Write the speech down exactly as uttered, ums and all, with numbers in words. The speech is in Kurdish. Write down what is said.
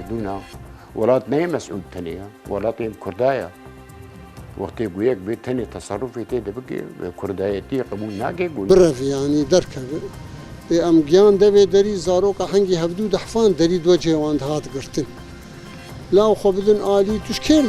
Dûna, welat neyê mesûl tenê ya. Welat ên Kurda ya. Wextê ku yek bê tenê teserrufê tê de bike, kurdayetiyê qebûl nake ku. Birevî, yanî derkeve. Ê em giyan devê derî zaroka hengî hevdû dehfan derî di wecê wan de hat girtin. Law xwe bidin alî tu ji kê.